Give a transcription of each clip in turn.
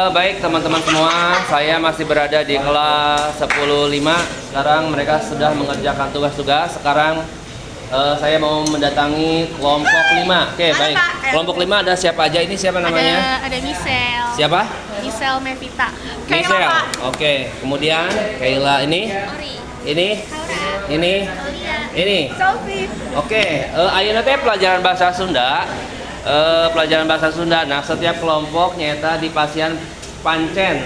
Baik teman-teman semua, saya masih berada di kelas 10.5. Sekarang mereka sudah mengerjakan tugas-tugas. Sekarang saya mau mendatangi kelompok 5. Oke, Halo, baik. Pak. Kelompok 5 ada siapa aja? Ini siapa namanya? Ada Michelle. Siapa? Michelle Mevita. Kayla, Michelle. Pak. Oke, kemudian Kayla ini. Ori. Ini. Ini. Ini. Sophie. Oke, ayeuna teh pelajaran bahasa Sunda. Pelajaran bahasa Sunda. Nah, setiap kelompok nyaeta dipasihan pancen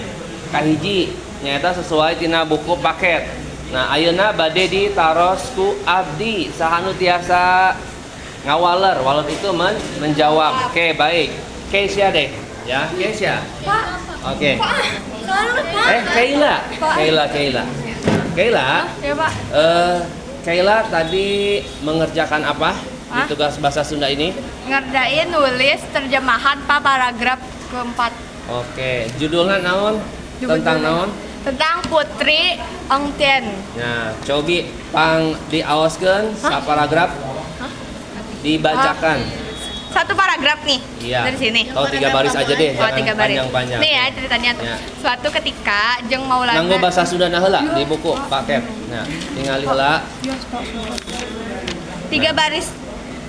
kahiji nyaeta sesuai tina buku paket. Nah, ayeuna bade ditaros ku abdi saha nu tiasa ngawaler. Waler itu menjawab. Oke, baik. Keisha deh. Ya, Keisha. Pak. Oke. Pak. Selalu, Pak. Eh, Kayla. Kayla, Kayla. Kayla. Ya, Pak. Kayla tadi mengerjakan apa di Hah? Tugas bahasa Sunda ini? Ngerjain nulis terjemahan, Pak, paragraf keempat. Oke, judulnya naon? Tentang naon? Tentang Putri Ong Tien. Nah, cobi pang diaoskeun saparagraf, dibacakan. Satu paragraf nih. Iya. Dari sini. Atau tiga baris aja deh, Oh, jangan tiga baris. panjang-panjang. Nih ya ceritanya tuh. Ya. Suatu ketika jeung Maulana Nganggo bahasa Sunda nah heula di buku paket. Nah, tingali heula. Tiga baris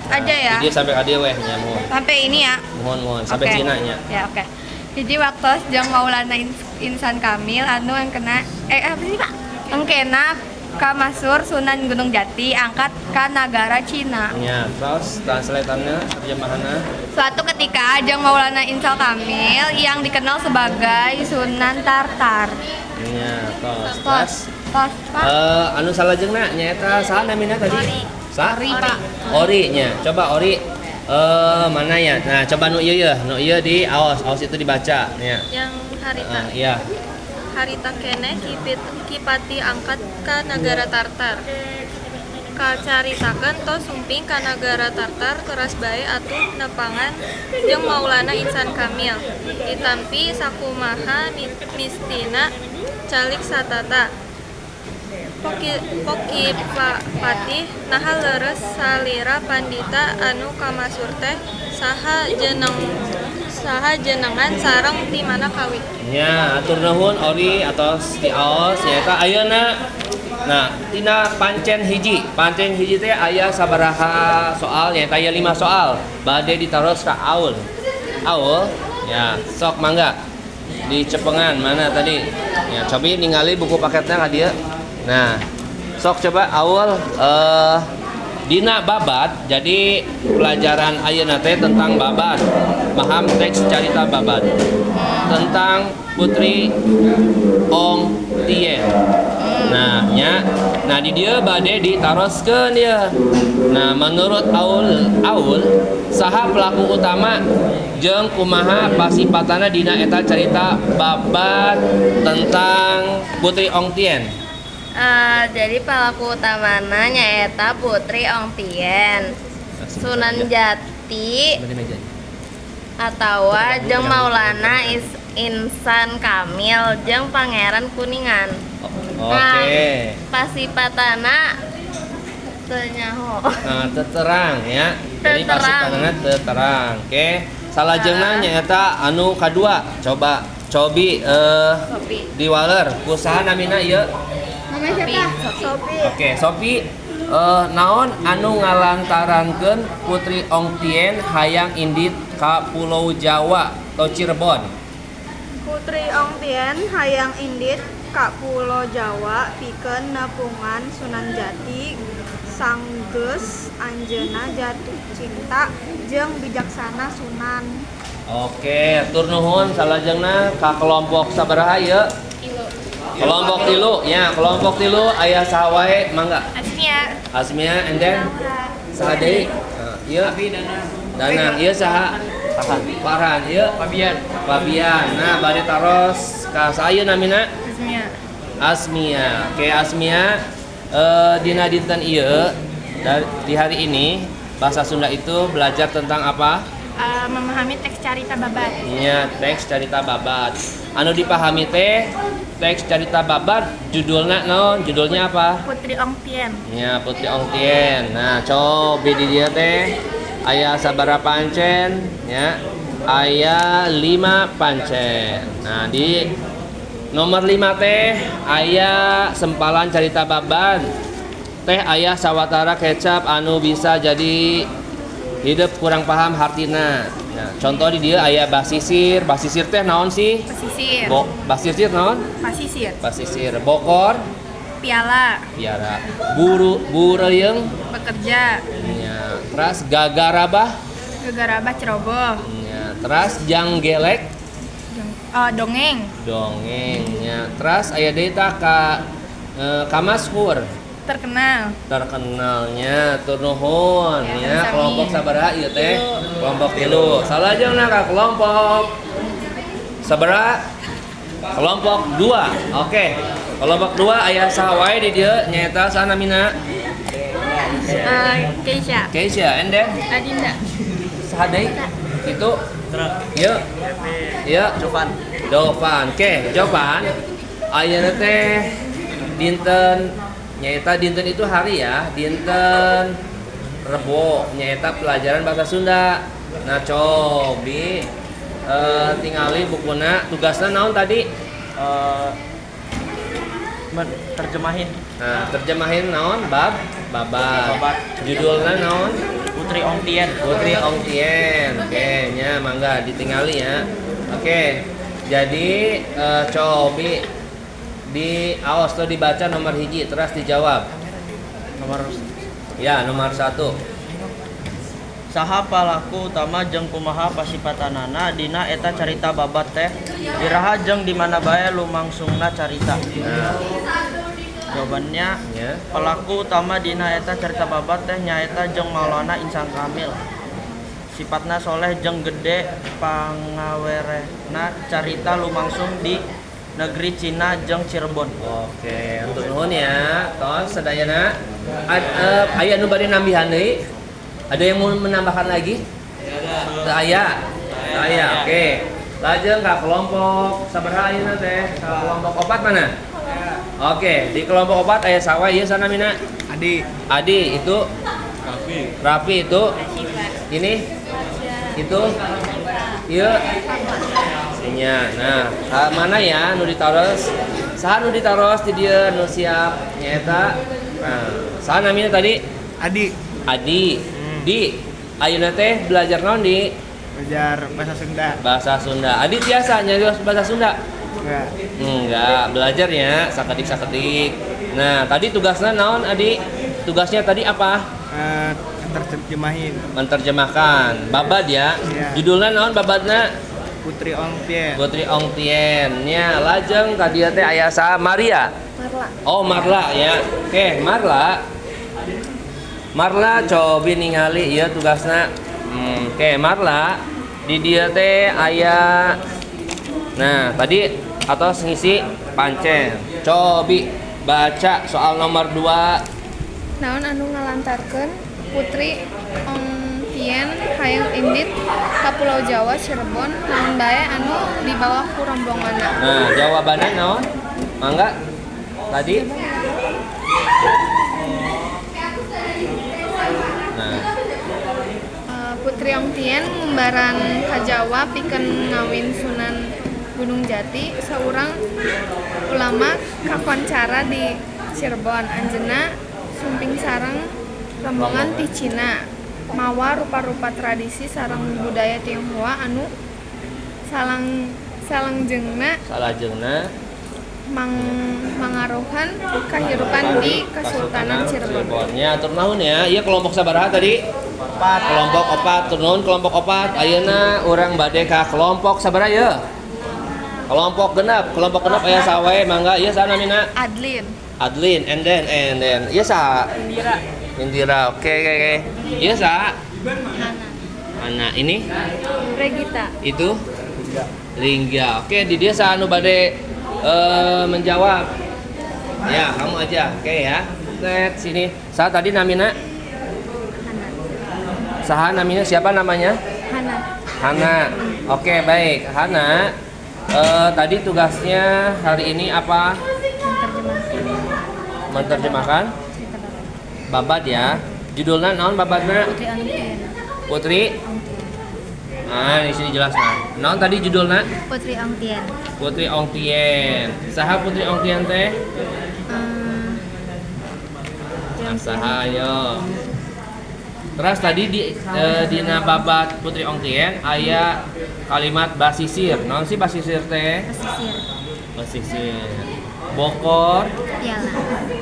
aja ya. Jadi sampai ka dieu weh nya, muhun. Sampai ini ya. Muhun, muhun sampai Oke. Cina nya. Ya, oke. Jadi waktu jeung Maulana Insan Kamil anu yang kena, eh, apa sih, Pak? Engkena kamasur Sunan Gunung Jati angkat ka nagara Cina. Nya, terus translatannya, terjemahannya. Suatu ketika jeung Maulana Insan Kamil yang dikenal sebagai Sunan Tartar. Nya, tos. Tos, Terus tos, Pak. Anu salajengna nyaeta saha namina tadi? Ori. Sa? Ori, Pak. Ori nya. Coba Ori, mana ya? Nah, coba nu ieu ya, nu ieu di aos, aos itu dibaca nya. Yang harita. Iya. Harita keneh Ki Pati angkat ka nagara Tartar. Kacaritakeun tos sumping ka nagara Tartar teras bae atuh nepangan jeung Maulana Insan Kamil. Ditampi sakumaha mistina calik satata. Pok Ki Patih, naha leres salira pandita anu kamasur teh saha jenengan sareng ti mana kawit? Nya, atur nuhun Ori atos di aos nyaeta ayeuna. Nah, tina pancen hiji. Pancen hiji teh aya sabaraha soal? Nyaeta aya 5 soal. Bade ditaros ka Aul. Aul, ya, sok mangga. Di cepengan mana tadi? Ya, cobi ningali buku paketnya ka dieu. Nah, sok coba Aul, dina babad, jadi pelajaran ayeuna teh tentang babad. Paham teks carita babad tentang Putri Ong Tien. Nah, nya. Nah, di dieu bade ditaroskeun dia. Nah, menurut Aul, Aul saha pelaku utama jeung kumaha pasipatana dina eta carita babad tentang Putri Ong Tien? Jadi pelaku utamana nyaeta Putri Ong Tien, Sunan Jati atawa jeung Maulana Insan Kamil jeung Pangeran Kuningan. Oke. Pasipatana teu nyaho. Nah, terang ya. Jadi Terang. pasipatana terang. Oke. Salajengna nyaeta anu kadua. Coba cobi Sopi. Diwaler ku saha namina ieu? Sopi. Sopi. Oke, Sopi, naon anu ngalantarankeun Putri Ong Tien hayang indit ka Pulau Jawa atau Cirebon? Putri Ong Tien hayang indit ka Pulo Jawa pikeun nepungan Sunan Jati sanggeus anjeunna jatuh cinta jeung bijaksana Sunan. Oke, tur nuhun. Salajengna ka kelompok sabaraha ieu? Kelompok 3, ya, kelompok 3 aya saha wae, mangga. Asmia. Asmia, and then saha deui? Nah, ieu Danang, ieu saha? Farhan, ieu Fabian. Fabian. Nah, bade taros ka saha ieu namina? Asmia. Asmia. Oke, Asmia, dina dinten ieu di hari ini bahasa Sunda itu belajar tentang apa? Memahami teks carita babad. Iya, teks carita babad. Anu dipahami teh teks carita babad judulnya naon? Judulnya apa? Putri Ong Tien. Ya, Putri Ong Tien. Nah, coba di dieu teh aya sabaraha pancen ya. Aya 5 pancen. Nah, di nomor 5 teh aya sempalan carita baban. Teh aya sawatara kecap anu bisa jadi hidup kurang paham hartina. Nah, contoh di dia aya basisir. Basisir teh naon sih? Pesisir. Basisir naon? Pasisir. Basisir. Bokor, Piala. piara. Buru bureyeung, Bekerja. nya. Teras gagarabah, Gegarabah ceroboh. nya. Teras janggelek, Dongeng. dongeng, nya. Teras aya deui tah ka kamashur. Terkenal. Terkenalnya tur nuhun Ya, ya. Kelompok sabaraha ieu teh? Kelompok 3. Salajengna ka kelompok sabaraha? Kelompok 2. Oke. Kelompok 2 aya saha wae di dieu nyaeta saha namina? Keisha. Keisha, and then Adinda. saha deui? Itu ieu. Ieu Jovan. Dovan. Oke, Jovan. Ayeuna teh dinten nyaeta dinten itu hari ya, dinten Rebo nyaeta pelajaran bahasa Sunda. Nah, cobi tingali bukuna tugasna naon tadi? Terjemahin. Nah, terjemahin naon? Bab babat. Babat. Judulna naon? Putri Ong Tien. Putri Ong Tien. Oke, nya mangga ditingali ya. Oke. Jadi cobi di aos tuh dibaca nomor 1 terus dijawab. Nomor ya, nomor 1. Saha palaku utama jeung kumaha pasipatanana dina eta carita babat teh iraha jeung di mana bae lumangsungna carita. Nah. Jawabannya ya. Pelaku utama dina eta carita babat teh nyaeta jeung Maulana Insan Kamil. Sipatna soleh jeung gede pangawerehna carita lumangsung di negeri Cina jeung Cirebon. Oke, untuk nuhun ya. Tos sadayana. Aya nu bade nambihan deui? Ada yang mau menambahkan lagi? Teu aya. Teu aya. Oke. Lajeng ka kelompok sabaraha ayeuna teh? Ka kelompok 4 mana? Oke, di kelompok 4 aya sawa ieu sana mina? Adi. Adi itu Rafi. Rafi itu ini itu ieu nya. Nah, mana ya nu ditaros? Saha nu ditaros di dieu nu siap nyaeta? Nah, saha namina tadi? Adi. Adi. Di ayeuna teh belajar naon di? Belajar bahasa Sunda. Bahasa Sunda. Adi tiasa nyarios bahasa Sunda? Enggak. Enggak, belajarnya sakedik-sakedik. Nah, tadi tugasnya naon Adi? Tugasnya tadi apa? Terjemahin. Menerjemahkan. Babad ya. Ya. Judulnya naon babadna? Putri Ong Tien. Putri Ong Tien. Nya, lajeng tadi teh aya saha? Maria. Marla. Oh, Marla ya. Oke, Marla. Marla cobi ningali ieu tugasna. Oke, Marla di dieu teh aya. Nah, tadi atos ngisi pancen. Cobi baca soal nomor 2. Naon anu ngalantarkeun Putri Ong Tien hayang indit ka Pulau Jawa Cirebon naon bae anu dibawa ku rombonganna. Nah, jawabannya naon? Mangga tadi. Nah. Putri Ong Tien ngumbaran ka Jawa pikeun ngawin Sunan Gunung Jati saurang ulama kakoncara di Cirebon. Anjeunna sumping sareng rombongan ti Cina mawa rupa-rupa tradisi sareng budaya Tionghoa anu salangjengna mangaruhan kahirupan di Kesultanan Cirebon. Ya, atur nuhun ya. Ieu kelompok sabaraha tadi? 4. Kelompok 4. Atur nuhun kelompok 4. Ayeuna urang bade ka kelompok sabaraha ieu? Kelompok genep. Kelompok genep aya saha wae mangga. Ieu saha namina? Adlin. Adlin, and then. Ieu saha? Indira. Indira. Oke, oke. Ieu saha? Hana. Hana. Ini? Regita. Itu? Lingga. Oke, di dia saha anu bade menjawab. Ya, kamu aja. Oke ya. Net sini. Saha tadi namina? Hana. Saha namina siapa namanya? Hana. Hana. Oke, baik. Hana. Tadi tugasnya hari ini apa? Menerjemahkan. Babat ya. Judulnya naon babatna? Putri Ong Tien. Putri Nah, di sini jelas nah. Naon tadi judulna? Putri Ong Tien. Putri Ong Tien. Saha Putri Ong Tien teh? Nah, saha ayo. Terus tadi di dina babat Putri Ong Tien aya kalimat basisir. Naon sih basisir teh? Pesisir. Basisir. Bokor Piala.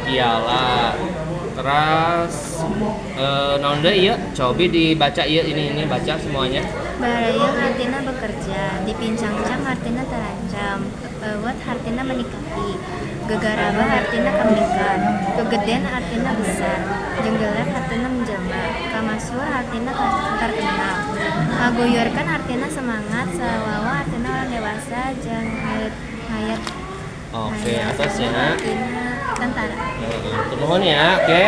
Piala. Terus naon deui ieu? Cobi dibaca ieu ini baca semuanya. Baraya hartina bekerja, dipincang-cang hartina terancam, ewet hartina menikahi, gegaraba hartina kemikat, kegeden hartina besar, jenggeler hartina menjelma, kamasur hartina terkenal, ngaguyurkan hartina semangat, sawawa hartina orang dewasa, jeung hayat. Oke, atasnya hartina tentara. Nuhun ya, oke.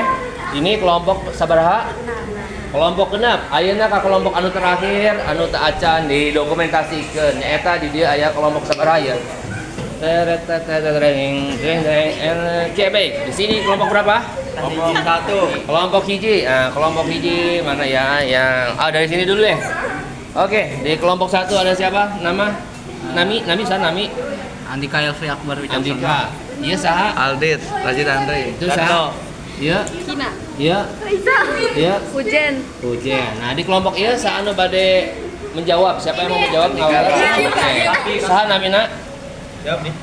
Ini kelompok sabaraha? Kelompok genep. Ayeuna ka kelompok anu terakhir anu teu acan didokumentasikeun. Nyaeta di dieu aya kelompok sabaraha ya? Oke, baik. Di sini kelompok berapa? Kelompok 1. Kelompok hiji. Nah, kelompok hiji mana ya yang dari sini dulu deh. Oke, di kelompok 1 ada siapa? Nama? Nami, Nami sa Nami. Andika Elvi Akbar Wicaksana. Andika. Iya saha? Aldit, Rajid Andre. Itu saha? Iya. Kina. Iya. Raisa. Iya. Hujan. Hujan. Nah, di kelompok ieu saha anu bade menjawab? Siapa yang mau menjawab? Oke. Saha namina? Jawab nih.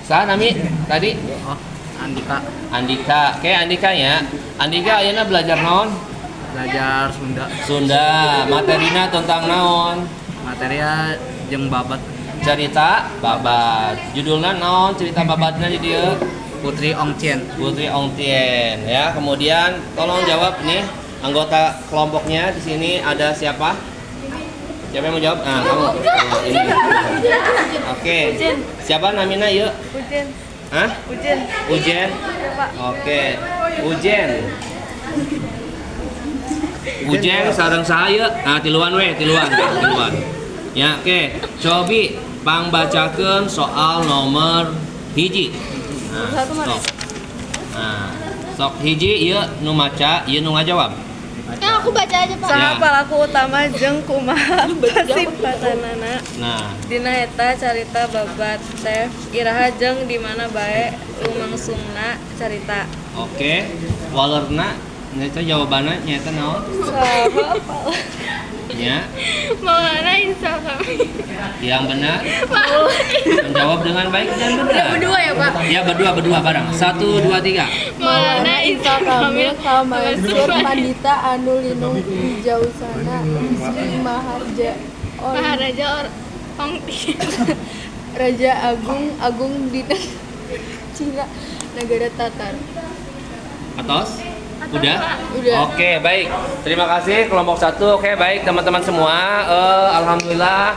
Saha nami tadi? Oh, Andika. Andika. Oke, Andika ya. Andika ayeuna belajar naon? Belajar Sunda. Sunda. Materina tentang naon? Materia jeung babat. Cerita babat. Judulna naon? Cerita babatna di dieu? Putri Ong Tien. Putri Ong Tien ya. Kemudian tolong jawab nih anggota kelompoknya di sini ada siapa? Siapa yang mau jawab? Nah, kamu. Nah, ini. Oke. Siapa namanya yuk? Hujan. Hah? Hujan. Ujen. Oke. Ujen. Ujen sareng saha yeuh? Nah, tiluan we, tiluan, tiluan. Ya, oke. Cobi pangbacakeun soal nomor 1. Nah, sok. Nah, sok hiji ieu nu maca, ieu nu ngajawab. Nah, aku baca aja, Pak. Saha Ya. palaku utama jeung kumaha pasipatanana? Nah, Dina eta carita babat teh iraha jeung di mana bae lumangsungna carita. oke. Walerna nyaeta jawabanna nyaeta naon? Saha palaku? Ya, Maulana Insan Kamil. yang benar menjawab dengan baik dan benar. Berdua ya, Pak? Ya, berdua bareng. 1 2 3. Maulana Insan Kamil Kamansur Pandita anu Linung Wijausana Sri Maharja Maharaja Ong Tien. Raja Agung Agung Dina Cina Negara Tatar. Atos? Udah? Udah. Oke, baik. Terima kasih kelompok 1. Oke, baik teman-teman semua. Alhamdulillah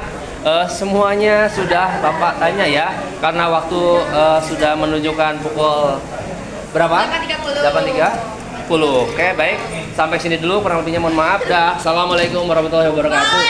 semuanya sudah Bapak tanya ya. Karena waktu sudah menunjukkan pukul berapa? 8.30. 8.30. Oke, baik. Sampai sini dulu, kurang lebihnya mohon maaf. Dah. Assalamualaikum warahmatullahi wabarakatuh.